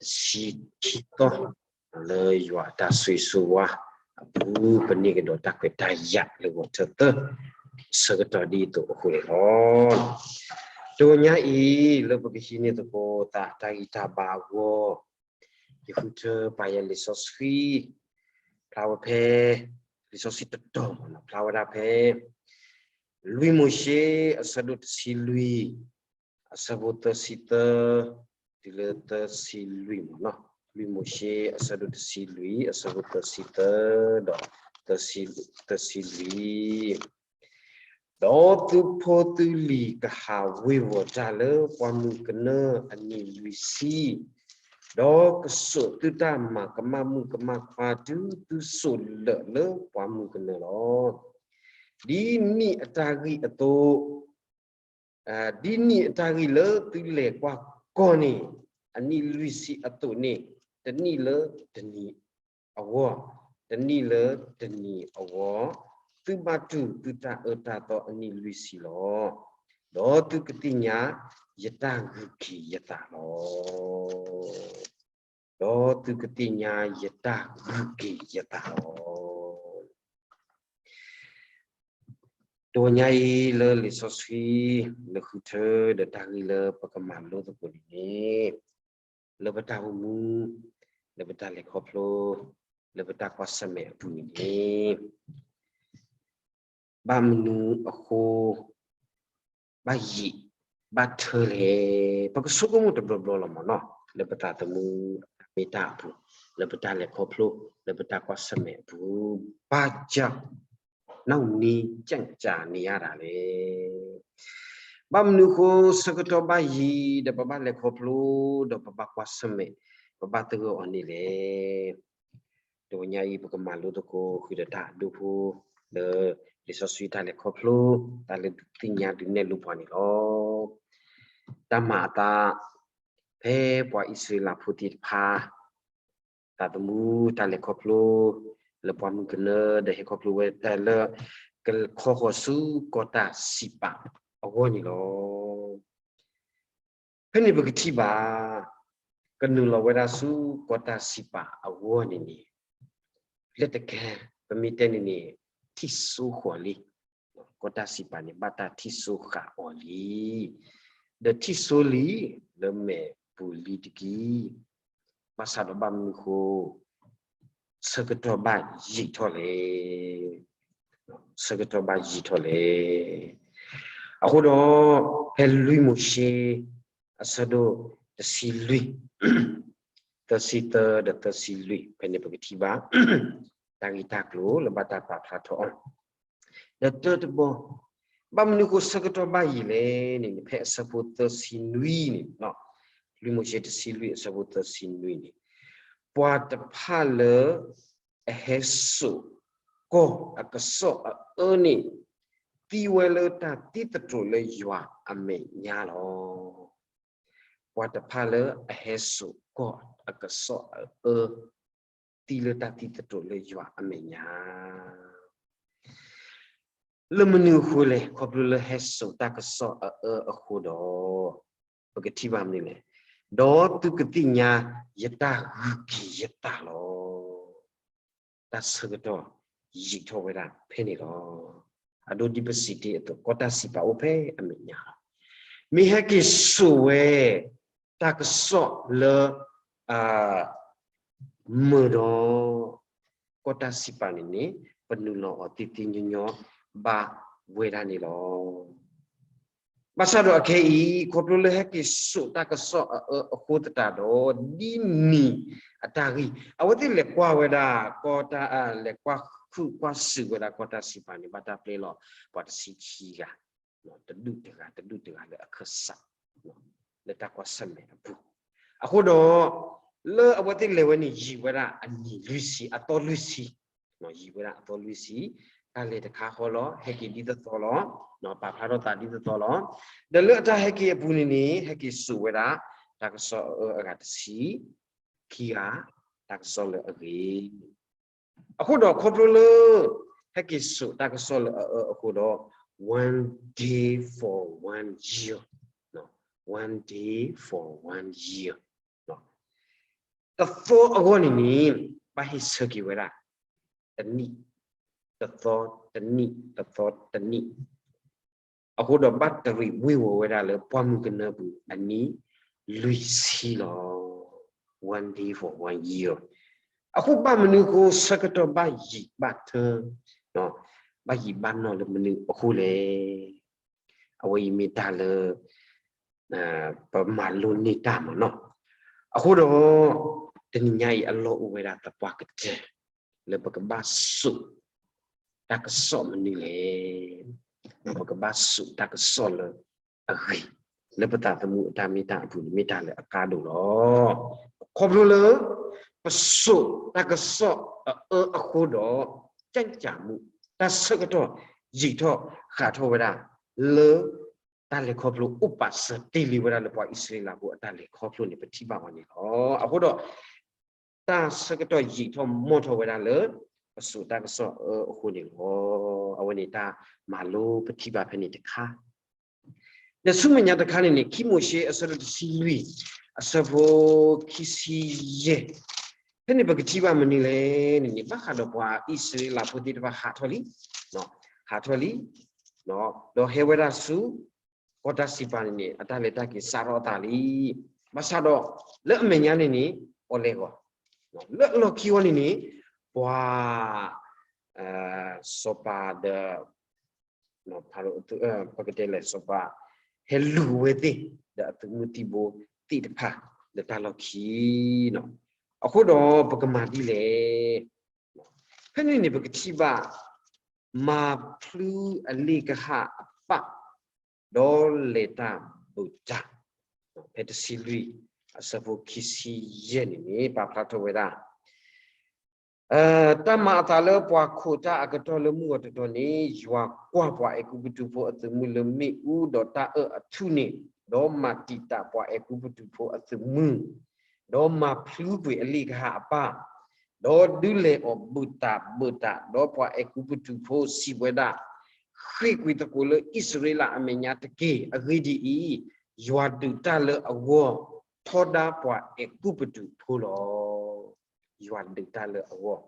တဆံခံသီ လၢယွၤအတၢ်ဆိၣ်ဂ့ၤဆိၣ်ဝါအပူၤ ပန့ၢ်ကဒီးတၢ်ခွဲးတၢ်ယာ်လၢဂီၤထၢၣ်သၢ ဆၢကတီၢ်ဒ်အံၤအသိးအဃိန့ၣ်လီၤ. တနံၤညါအံၤ လၢပကဟံးန့ၢ်သကိးသးတၢ်ဂံၢ်တၢ်ဘါအဂီၢ် ယဃုထၢပာ်ယၤလံာ်စီဆှံ ဖျါဝဲဖဲ လံာ်စီဆှံတတီၤမ့ၢ်နီၤ ဖျါဝဲဒၣ်ဖဲ လွံၢ်မိၤၡ့ အဆၢဒိၣ်တဆံလွံၢ် အဆၢဖိသၢဆံသၢ တုၤလၢသၢဆံလွံၢ်မ့ၢ်နီၤ. လွံၢ်မိၤၡ့ အဆၢဒိၣ်တဆံလွံၢ် အဆၢဖိသၢဆံသၢ ဒီး သၢဆံလွံၢ် ဒီးသုဖိသုလံၤကဟးဝ့ၤဝီၤတၢ်လၢပှၢ်မုၢ်ကနၢအနံၣ်လွံၢ်ဆံ, ဒီးကစိာ်သုတၢ်မၤကမၣ်မုၣ်ကမၣ်ခွါ တုၤသုစိာ်လၢာ်လၢပှၢ်မုၢ်ကနၢလီၤ. ဒ်နံၣ်အတၢ်ဂံၢ်အသိး ဒ်နံၣ်အတၢ်ဂံၢ်လၢသုလဲၤကွၢ်ကီၢ်န့ၣ် အနံၣ်လွံၢ်ဆံအသိးန့ၣ် တနံၣ်လၢတနံၣ်အဂီၢ်, တနံၣ်လၢတနံၣ်အဂီၢ်, သုဘၣ်တူၢ်သုတၢ်အၢတၢ်သီအနံၣ်လွံၢ်ဆံလီၤ. ဒီးသုကသ့ၣ်ညါယတၢ်ဂုာ်က့ၤယသးလီၤ. ဒီးသုကသ့ၣ်ညါယတၢ်ဂုာ်က့ၤယသးလီၤ. တနံၤညါအံၤလၢလံာ်စီဆှံ လၢဃုထၢဒီးတၢ်ဂ့ၢ်လၢပကမၤလိသကိးန့ၣ်န့ၣ် လၢပတၢ်အိၣ်မူ, လၢပတၢ်လဲၤခီဖျိ, လၢပတၢ်ကွၢ်ဆၢၣ်မဲာ်အပူၤန့ၣ်န့ၣ် ဘၣ်မနုၤအဃိ ဘၣ်ယံာ် ဘၣ်ထၢလဲၣ်. ပကဆိကမိၣ်တဘျီဘျီလီၤမ့ၢ်နီၤ လၢပသးသမူအတၢ်မ့ၢ်တၢ်အပူၤ, လၢပတၢ်လဲၤခီဖျိ, လၢပတၢ်ကွၢ်ဆၢၣ်မဲာ်အပူၤ, ဘာကြောင့် နောက်နည်းကျင့်ကြံနေရတာလဲ. ဘၣ်မနုၤအဃိ ဆၢကတီၢ်ဘၣ်ယံာ် ဒီးပဘၣ်လဲၤခီဖျိ ဒီးပဘၣ်ကွၢ်ဆၢၣ်မဲာ်, ပဘၣ်သဂၢၢ်အီၤန့ၣ်လဲၣ်. တနံၤညါအံၤ ပကမၤလိသကိးဃုာ်ဒီးတၢ်အဒိဖိ လၢလံာ်စီဆှံတၢ်လဲၤခီဖျိ တၢ်လၢဒုးသ့ၣ်ညါဒုးနဲၣ်လိပှၤန့ၣ်လီၤ. တၢ်မၤအသး ဖဲပှၤအံၣ်စရ့လးဖိသ့ၣ်တဖၣ် သးသမူတၢ်လဲၤခီဖျိ လၢပှၢ်မုၢ်ကနၢ ဒီးဟဲခီဖျိဝဲတၢ်လၢ ကခီဃီၤဆူကီၢ်တၢ်စံးပာ်အဂီၢ်န့ၣ်လီၤ. ဖဲန့ၣ်ပကထံၣ်ဘၣ် ကနုာ်လီၤဝဲဒၣ်ဆူကီၢ်တၢ်စံးပာ်အဂီၢ်န့ၣ်န့ၣ် လၢတကဲ ပမ့ၢ်တဲန့ၣ်န့ၣ် ထံၣ်စိဃီၤလံ. ကီၢ်တၢ်စံးပာ်န့ၣ် ဘၣ်တၢ်ထံၣ်စိဃာ်အီၤလံ, ဒီးထံၣ်စိလံ လၢမဲာ်ပူၤလံတက့ၢ်. ဘၣ်ဆၣ်ဒီးဘၣ်မနုၤအဃိ ဆၢကတီၢ်ဘၣ်ယံာ်ထီၣ်လဲၣ်. ဆၢကတီၢ်ဘၣ်ယံာ်ထီၣ်လဲၣ်. အဃိဒီး ဖဲလွံၢ်မိၤၡ့ အဆၢဒိၣ်တဆံလွံၢ် သၢဆံသၢ ဒီးသၢဆံလွံၢ် ဖဲန့ၣ်ပကထံၣ်ဘၣ် တၢ်ဂ့ၢ်တၢ်ကျိၤလၢဘၣ်တၢ်ပာ်ဖျါထီၣ်အီၤ ဒီးတၢတဘီ, ဘၣ်မနုၤအဃိဆၢကတီၢ်ဘၣ်ယံာ်လဲၣ်န့ၣ် ဖဲအဆၢဖိသၢဆံနွံန့ၣ်, လွံၢ်မိၤၡ့တဆံလွံၢ်အဆၢဖိသၢဆံနွံန့ၣ်, ပှၤတဖၣ်လၢ အဟဲစိာ်ကီၢ်အကစီၣ်အအၢန့ၣ် သံဝဲလၢတၢ်သံသတြိာ်လၢယွၤအမဲာ်ညါလီၤ. ပှၤတဖၣ်လၢအဟဲစိာ်ကီၢ်အကစီၣ်အအၢ သံလၢတၢ်သံသတြိာ်လၢယွၤအမဲာ်ညါ လၢမနုၤအဃိလဲၣ်, ခီဖျိလၢဟဲစိာ်တၢ်ကစီၣ်အအၢအဃိဒီး, ပကထံၣ်ဘၣ်မနုၤလဲၣ်, ဒီးသုကသ့ၣ်ညါယတၢ်ဂုာ်က့ၤယသးလီၤ. တၢ်ဆၢကတီၢ်ယံာ်ထီၣ်ဝဲဒၣ်ဖဲန့ၣ်လီၤ. အဒိဒ်ပစံးတ့ၢ်အသိး ကီၢ်တၢ်စံးပာ်အိၣ်ဖဲအမဲာ်ညါလီၤ. မ့ၢ်ဟဲက့ၤစိာ်ဝဲ တၢ်ကစီၣ်လၢ မုာ်ဒီး ကီၢ်တၢ်စံးပာ်န့ၣ်န့ၣ် ပနုာ်လီၤအီၤသ့သ့ညီညီဘၣ်ဝဲဒၣ်န့ၣ်လီၤ. ဘၣ်ဆၣ်ဒီးအခဲအံၤ ခီဖျိလၢဟဲက့ၤစိာ်တၢ်ကစီၣ်အအၢအဃိသတးဒီး ဒ်နံၤအတၢ်ဂံၢ် အဝဲသ့ၣ်လဲၤကွၢ်ဝဲဒၣ် ကီၢ်တၢ် လဲၤကွၢ်ဃုကွၢ်စူၣ်ဝဲဒၣ်ကီၢ်တၢ်စံးပာ်န့ၣ် ဘၣ်တၢ်ပျဲလီၤ ပှၤတဆံခံဂၤ တဒူၣ်တဂၤ တဒူၣ်တဂၤလၢအခၢၣ်စး လၢတၢ်ကွၢ်ဆၢၣ်မဲာ်အပူၤ, အဃိဒီး လၢအဝဲသ့ၣ်လဲၤဝဲန့ၣ် ယံာ်ဝဲဒၣ်အနံၣ်လွံၢ်ဆံ အသီလွံၢ်ဆံ, ယံာ်ဝဲဒၣ်အသီလွံၢ်ဆံ, တၢ်လဲၤတခါဃီလီၤ ဟဲက့ၤဒ်သိးသိးလီၤ, ပာ်ဖျါထီၣ်သးဒ်သိးသိးလီၤ. ဒီးလၢအတၢ်ဟဲက့ၤအပူၤန့ၣ်န့ၣ် ဟဲက့ၤစိာ်ဝဲဒၣ် တၢ်ကစီၣ်အအၢအဂၤတဆံခံဂၤ တၢ်ကစီၣ်လၢအဂ့ၤ အဃိဒီးခီဖျိလၢ ဟဲက့ၤစိာ်တၢ်ကစီၣ်လၢအအၢအဃိဒီး one day for one year, one day for one year, တသီအဂီၢ်န့ၣ်န့ၣ် ဘၣ်ဟ့ၣ်ဆၢက့ၤဝဲဒၣ် တနံၣ်တသီ, တနံၣ်တသီတနံၣ်, အဃိဒီးဘၣ်တရံးဝ့ၤဝီၤဝဲဒၣ်လၢပှၢ်မုၢ်ကနၢပူၤအနံၣ်လွံၢ်ဆံလီၤ. One day for one year. အဃိဘၣ်မနုၤအဃိဆၢကတီၢ်ဘၣ်ယံာ်ဘၣ်ထၢ, ဘၣ်ယံာ်ဘၣ်နီၢ်လၢမနုၤအဃိလဲၣ်. အဝဲအံၤမ့ၢ်တၢ်လၢ ပမၤလိန့ၢ်တၢ်မ့ၢ်နီၤ. အဃိဒီး တနံၤညါအံၤအလီၢ်အိၣ်ဝဲဒၣ်သပှၢ်ကတၢၢ် လၢပကဘၣ်စိာ်တၢ်ကစီၣ်မနုၤလဲၣ်. ပကဘၣ်စိာ်တၢ်ကစီၣ်လၢအဂ့ၤ လၢပသးသမူအတၢ်မ့ၢ်တၢ်အပူၤန့ၣ် မ့ၢ်တၢ်လၢအကါဒိၣ်လီၤ. ခီဖျိလၢ ပစိာ်တၢ်ကစီၣ်အအၢအဃိဒီး ကၠၢ်ကၠၢ်မူ တၢ်ဆၢကတီၢ်ယံာ်ထီၣ်ဃးထီၣ်ဝဲဒၣ် လၢ တၢ်လဲၤခီဖျိအိၣ်ပာ်စၢၤတ့ၢ်လံဝဲဒၣ်လၢပှၤအံၣ်စရ့လးဖိအတၢ်လဲၤခီဖျိန့ၣ် ပထံၣ်ဘၣ်အီၤန့ၣ်လီၤ. အဃိဒီး တၢ်ဆၢကတီၢ်ယံာ်ထီၣ်မီၢ်ထီၣ်ဝဲဒၣ်လၢ ပစိာ်တၢ်ကစီၣ်အအၢအဃိန့ၣ်လီၤ. အဝဲန့ၣ်တၢ်မၤလိပထံၣ်ဘၣ်ဖဲန့ၣ်တခါ ဒီးဆူမဲာ်ညါတခါန့ၣ်န့ၣ် ခံမိၤၡ့အဆၢဒိၣ်တဆံလွံၢ် အဆၢဖိခံဆံယဲၢ်, ဖဲန့ၣ်ပကထံၣ်ဘၣ်မနုၤလဲၣ်န့ၣ်န့ၣ် ဘၣ်ဃးဒီးပှၤအံၣ်စရ့လးဖိသ့ၣ်တဖၣ်ဟးထီၣ်လံ, ဟးထီၣ်လံ, ဒီးဟဲဝဲဒၣ်ဆူ ကီၢ်တၢ်စံးပာ်န့ၣ်န့ၣ် အတၢ်လဲၤတၢ်က့ၤစးထီၣ်အသးလံ. ဘၣ်ဆၣ်ဒီး လၢအမဲာ်ညါန့ၣ်န့ၣ် အီလဲဂီၤ, လၢအလီၢ်ခံဝဲန့ၣ်န့ၣ် ပှၤ စီၤပၤဒီး ပကတဲလဲၣ် စီၤပၤ ဟဲလူၤဝဲသ့ၣ် ဒီးအသုးမုၢ်သံၣ်ဘိသ့ၣ်တဖၣ် လၢတၢ်လီၢ်ခံန့ၣ်, အဃိဒီးပကမၤဒ်လဲၣ်. ဖဲန့ၣ်န့ၣ် ပကထံၣ်ဘၣ် မၤဖျုအလ့ၣ်ကဟၣ်အပၣ် ဒီးလဲၤတၢ်ဘုးတၢ်, ဖဲတဆံလွံၢ် အဆၢဖိခံဆံယဲၢ်န့ၣ်န့ၣ် ပာ်ဖျါထီၣ်ဝဲဒၣ် တၢ်မၤအသးလၢပှၤခိးတၢ်အကတီၢ်လၢမုၢ်ဂီၤတတီၤန့ၣ် ယွၤကွၢ်ပှၤအဲၤကူပတူးဖိအသုးမုၢ်လၢမ့ၣ်အူ ဒီးတၢ်အၢၣ်အထူၣ်န့ၣ်, ဒီးမၤတံာ်တာ်ပှၤအဲၤကူပတူးဖိအသုးမုၢ်, ဒီးမၤဖျုကွံာ်အလ့ၣ်ကဟၣ်အပၣ်, ဒီးဒုးလဲၤအီၤဘုးတၢ်ဘုးတၢ်, ဒီးပှၤအဲၤကူပတူးဖိစံးဝဲဒၣ်, ဃ့ၢ်ကွံာ်သကိးလၢအံၣ်စရ့လးအမဲာ်ညါတက့ၢ်. အဂ့ၢ်ဒ်အံၤ, ယွၤဒုးတၢ်လၢအဂီၢ် ထီဒါပှၤအဲၤကူပတူးဖိလီၤ. ယွၤဒုးတၢ်လၢအဂီၢ်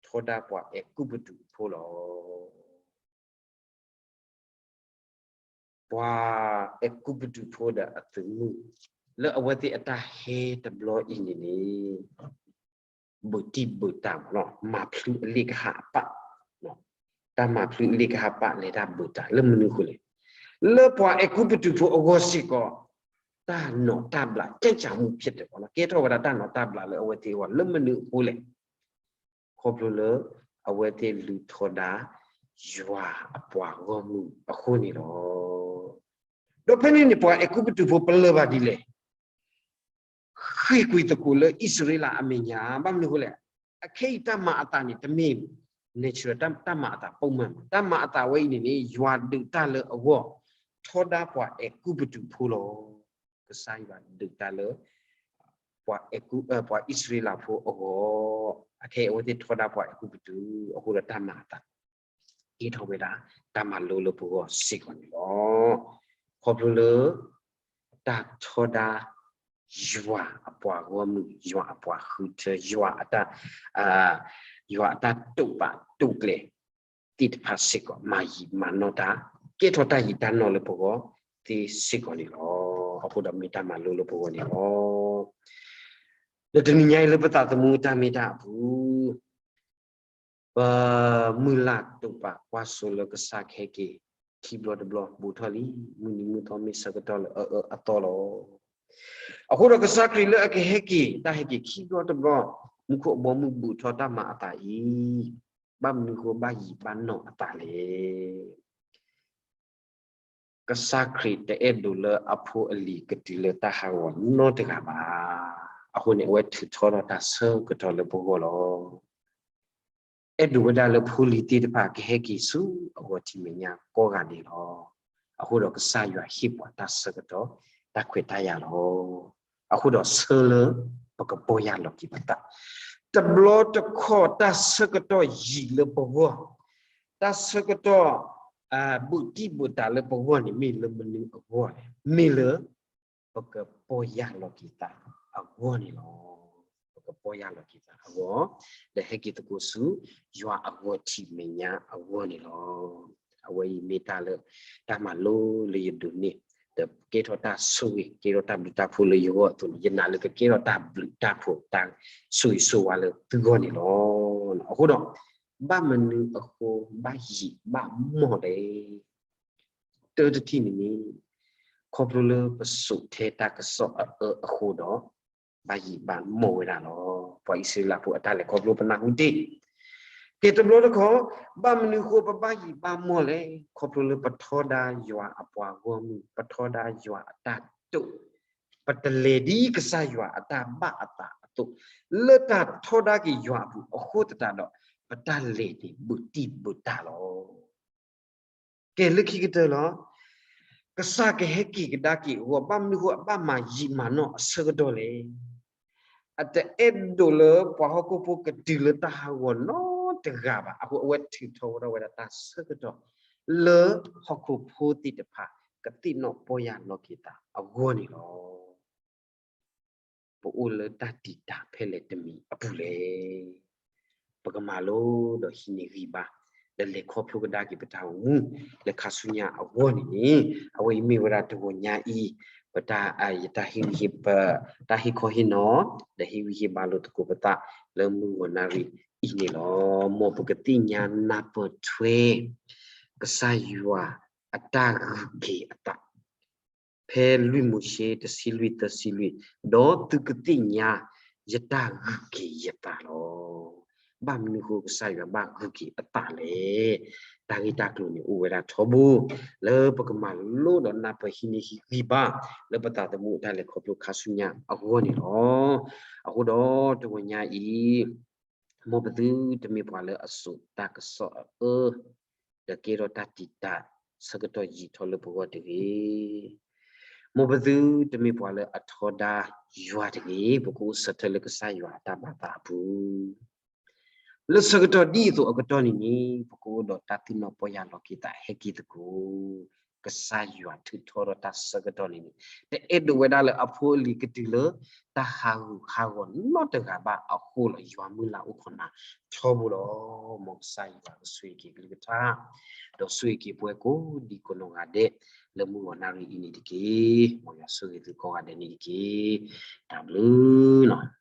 ထီဒါပှၤအဲၤကူပတူးဖိလီၤ. ပှၤအဲၤကူပတူးဖိဒီးအသုးမုၢ် လၢအဝဲသ့ၣ်အတၢ်ဟဲတဘျီအံၤန့ၣ်န့ၣ် ဘုးတံၢ်ဘုးတၢ်မးလီၤ, မၤဖျုအလ့ၣ်ကဟၣ်အပၣ်, တၢ်မၤဖျုအလ့ၣ်ကဟၣ်ပၣ်လဲၤတၢ်ဘုးတၢ်လၢမနုၤအဃိလဲၣ်. လၢပှၤအဲၤကူပတူးဖိအဂီၢ်စ့ၢ်ကီး တၢ်နီၢ်တၢ်ဘျး ကဲကၢ်မူဖျဲးတၢၣ် ကဲထီၣ်ဝဲဒၣ်တၢ်နီၢ်တၢ်ဘျးလၢအဝဲသ့ၣ်အဂီၢ် လၢမနုၤအဃိလဲၣ်. ခီဖျိလၢအဝဲသ့ၣ်လူၤထီဒါ ယွၤအပှၤဂီၢ်မုၢ်အဃိန့ၣ်လီၤ. ဒီးဖဲန့ၣ်န့ၣ် ပှၤအဲၤကူပတူးဖိပလၢၢ်ဘၣ်ဒ်လဲၣ်. ဃ့ၢ်ကွံာ်သကိးလၢအံၣ်စရ့လးအမဲာ်ညါ ဘၣ်မနုၤအဃိလဲၣ်. အခဲအံၤတၢ်မၤအသးန့ၣ် တမ့ၢ် natural တၢ်မၤအသးပိာ်မုၣ်မး, တၢ်မၤအသးဝဲအံၤန့ၣ်န့ၣ် ယွၤဒုးတၢ်လၢအဂီၢ် ထီဒါပှၤအဲၤကူပတူးဖိလီၤ. ကစၢ်ယွၤဒုးတၢ်လၢ ပှၤအဲၤကူ ပှၤအံၣ်စရ့လးဖိအဂီၢ်, အခဲအံၤအဝဲသ့ၣ်ထီဒါပှၤအဲၤကူပတူး အဃိဒီးတၢ်မၤအသး ကဲထီၣ်ဝဲဒၣ် တၢ်မၤလိလၢပဂီၢ်စ့ၢ်ကီးန့ၣ်လီၤ. ခီဖျိလၢ တၢ်ထီဒါ ယွၤအပှၤဂီၢ်မုၢ်, ယွၤအပှၤဃုထၢ, ယွၤအတၢ် ယွၤအတၢ်တိာ်ပာ်တိာ်ကျဲၤ သ့ၣ်တဖၣ်စ့ၢ်ကီး မၤယံာ်မၤနီၢ်တၢ်, ကဲထီၣ်တၢ်ယံာ်တၢ်နီၢ်လၢပဂီၢ်သ့စ့ၢ်ကီးန့ၣ်လီၤ. အဃိဒီးမ့ၢ်တၢ်မၤလိလၢပဂီၢ်န့ၣ်လီၤ. လၢတနံၤညါအံၤလၢပသးသမူတၢ်မ့ၢ်တၢ်အပူၤ ပမုၢ်လၢ်တိာ်ပာ်ကွၢ်စိလၢကစၢ်ကဟဲက့ၤ ခံဘျီတဘျီဘူးထီၣ်လံ, မုၢ်နံၤမုၢ်သီမ့ၢ်ဆၢကတီၢ်လၢအအၢအသီလီၤ. အဃိဒီးကစၢ်ခရံာ်လၢအကဟဲက့ၤ တၢ်ဟဲက့ၤခံဘျီတဘျီ, မူခိၣ်အဘီအမုၢ်ဘူးထီၣ်တၢ်မၤအသးအံၤ, ဘၣ်မနုၤဃိဘၣ်ယံာ်ဘၣ်နီၢ်အသးလဲၣ်. ကစၢ်ခရံာ်တအဲၣ်ဒိးလၢအဖိအလံၤကတုၤလၢတၢ်ဟးဂီၤနီတဂၤဘၣ်. အဃိန့ၣ် အဝဲထုးထီထီၣ်တၢ်ဆၢကတီၢ်လၢပဂီၢ်လီၤ. အဲၣ်ဒိးဝဲဒၣ်လၢဖိလံၤသ့ၣ်တဖၣ်ကဟဲက့ၤဆူအဂီၢ်ထံးမဲာ်ညါကိးဂၤဒဲးလီၤ. အဃိဒီးကစၢ်ယွၤဟ့ၣ်ပှၤတၢ်ဆၢကတီၢ် တၢ်ခွဲးတၢ်ယာ်လီၤ. အဃိဒီးဆၢလၢပကပီၢ်ယၢ်လီၤက့ၤပသး, တဘျီတခီၣ်တၢ်ဆၢကတီၢ်ယံာ်လၢပဂီၢ်, တၢ်ဆၢကတီၢ် ဘူးတံၢ်ဘူးတၢ်လၢပဂီၢ်န့ၣ် မ့ၢ်လၢမနုၤအဂီၢ်လဲၣ်. မ့ၢ်လၢ ပကပီၢ်ယၢ်လီၤက့ၤသးအဂီၢ်န့ၣ်လီၤ. ပကပီၢ်ယၢ်လီၤက့ၤသးအဂီၢ်, ဒီးဟဲက့ၤသကိးဆူ ယွၤအဂီၢ်ထံးမဲာ်ညါအဂီၢ်န့ၣ်လီၤ. အဝဲအံၤမ့ၢ်တၢ်လၢ တၢ်မၤလိလၢယဒိးန့ၢ်, ဒီးကဲထီၣ်တၢ်ဆိၣ်ဂ့ၤ ကဲထီၣ်တၢ်ဘျုးတၢ်ဖှိၣ်လၢယဂီၢ်အသိးန့ၣ် ယနာ်လၢကကဲထီၣ်တၢ်ဘျုးတၢ်ဖှိၣ်တၢ်ဆိၣ်ဂ့ၤဆိၣ်ဝါလၢသုဂီၢ်န့ၣ်လီၤ. အဃိဒီး ဘၣ်မနုၤအဃိ ဘၣ်ယံာ်ဘၣ်မီၢ်လဲၣ်. တၢတထံၣ်န့ၣ်န့ၣ် ခီဖျိလၢပစိာ်ထဲတၢ်ကစီၣ်အအၢအဃိဒီး ဘၣ်ယံာ်ဘၣ်မီၢ်ဝဲဒၣ်လီၤ. ပှၤအံၣ်စရ့လးဖိအတၢ်လဲၤခီဖျိပနၢ်ဟူတ့ၢ်, ကဲတဘျီတခီၣ် ဘၣ်မနုၤဃိပဘၣ်ယံာ်ဘၣ်မီၢ်လဲၣ်. ခီဖျိလၢပထီဒါယွၤအပှၤဂီၢ်မုၢ်, ပထီဒါယွၤအတၢ်တိာ်, ပတလဲၤဒ်ကစၢ်ယွၤအတၢ်ဘၣ်အသးအသိး, လၢတၢ်ထီဒါက့ၤယွၤအပူၤအဃိသတးဒီး ပတၢ်လဲၤန့ၣ်ဘူးတံၢ်ဘူးတၢ်လီၤ. ကဲလၢခံကတၢၢ်လီၤ. ကစၢ်ကဟဲက့ၤကဒါက့ၤအဂီၢ် ဘၣ်မနုၤဃိအဘၣ်မၤယံာ်မၤနီၢ်အဆၢကတီၢ်လဲၣ်. အတအဲၣ်ဒိးလၢပှၤဟီၣ်ခိၣ်ဖိကတုၤလၢတၢ်ဟးဂီၤနီတဂၤဘၣ်. အဃိအဝဲထုးထီၣ်ဝဲဒၣ်ဝဲဒၣ်တၢ်ဆၢကတီၢ် လၢဟီၣ်ခိၣ်ဖိသ့ၣ်တဖၣ် ကသ့ၣ်နီၣ်ပီၢ်ယၢ်လီၤက့ၤသးအဂီၢ်န့ၣ်လီၤ. ပအိၣ်လၢတၢ်တံာ်တာ်ဖဲလဲၣ်တမံၤအပူၤလဲၣ်. ပကမၤလိဒီးဟံးန့ၢ်ဂံၢ်ဘါ ဒီးလဲၤခီဖျိကဒါက့ၤပတၢ်အိၣ်မူ လၢခါဆူညါအဂီၢ်န့ၣ်န့ၣ် အဝဲအံၤမ့ၢ်ဝဲဒၣ်တဂီၤညါအံၤ ပတၢ် ယတၢ်ဟ့ၣ်ဂံၢ်ဟ့ၣ်ဘါ တၢ်ဟ့ၣ်ခီဟ့ၣ်နီၤ ဒီးဟ့ၣ်ဂံၢ်ဟ့ၣ်ဘါလိာ်သကိးပသး လၢမုၢ်ဂီၤနၣ်ရံၣ်အံၤန့ၣ်လီၤ. မ်ပကသ့ၣ်ညါနၢ်ပၢၢ်ထွဲ ကစၢ်ယွၤအတၢ်ဂုာ်က့ၤအသး ဖဲလွံၢ်မိၤၡ့ တဆံလွံၢ် သၢဆံလွံၢ်, ဒီးသုကသ့ၣ်ညါ ယတၢ်ဂုာ်က့ၤယသးလီၤ. ဘၣ်မနုၤဃိကစၢ်ယွၤဘၣ်ဂုာ်က့ၤအသးလဲၣ်. တၢ်ဂ့ၢ်တၢ်ကျိၤန့ၣ်အိၣ်ဝဲဒၣ်ထီဘိ လၢပကမၤလိဒီးနၢ်ပၢၢ်ဟံးန့ၢ်ဟံးဂံၢ်ဘါ လၢပသးသမူအတၢ်လဲၤခီဖျိခါဆူညါအဂီၢ်န့ၣ်လီၤ. အဃိဒီးတဂီၤညါအံၤ မ်ပသုတမ့ၢ်ပှၤလၢအစိာ်တၢ်ကစီၣ်အအၢ ဒီးကဲထီၣ်တၢ်တံာ်တာ်ဆၢကတီၢ်ယံာ်ထီၣ်လၢပဂီၢ်တဂ့ၤ. မ်ပသုတမ့ၢ်ပှၤလၢအထီဒါယွၤတဂ့ၤ. ပကအိၣ်ဆၢထၢၣ်လၢကစၢ်ယွၤအတၢ်ဘၣ်သးအပူၤ လၢဆၢကတီၢ်ဒ်အံၤအသိးအကတီၢ်န့ၣ်န့ၣ် ပကအိၣ်ဒီးတၢ်သ့ၣ်နီၣ်ပီၢ်ယၢ်လီၤက့ၤသးဟဲက့ၤသကိး ကစၢ်ယွၤထုးထီဒီးတၢ်ဆၢကတီၢ်န့ၣ်န့ၣ် တအဲၣ်ဒိးဝဲဒၣ်လၢအဖိအလံၤကတုၤလၢ တၢ်ဟးဂူာ်ဟးဂီၤနီတဂၤဘၣ်အဃိလီၤ. ယွၤမုၢ်လၢ်အိၣ်ခိးနၤထီဘိလီၤ. မ်ကစၢ်ယွၤကဆိၣ်ဂ့ၤက့ၤကလုၢ်ကထါ ဒီးဆိၣ်ဂ့ၤက့ၤပှၤကိးဒံကိးနီၢ်ဂၤဒဲး လၢမုၢ်ဂီၤနၣ်ရံၣ်အံၤန့ၣ်တက့ၢ်. မ်ယွၤဆိၣ်ဂ့ၤသုကိးဂၤဒဲးန့ၣ်တက့ၢ်. တၢ်ဘျုးလီၤ.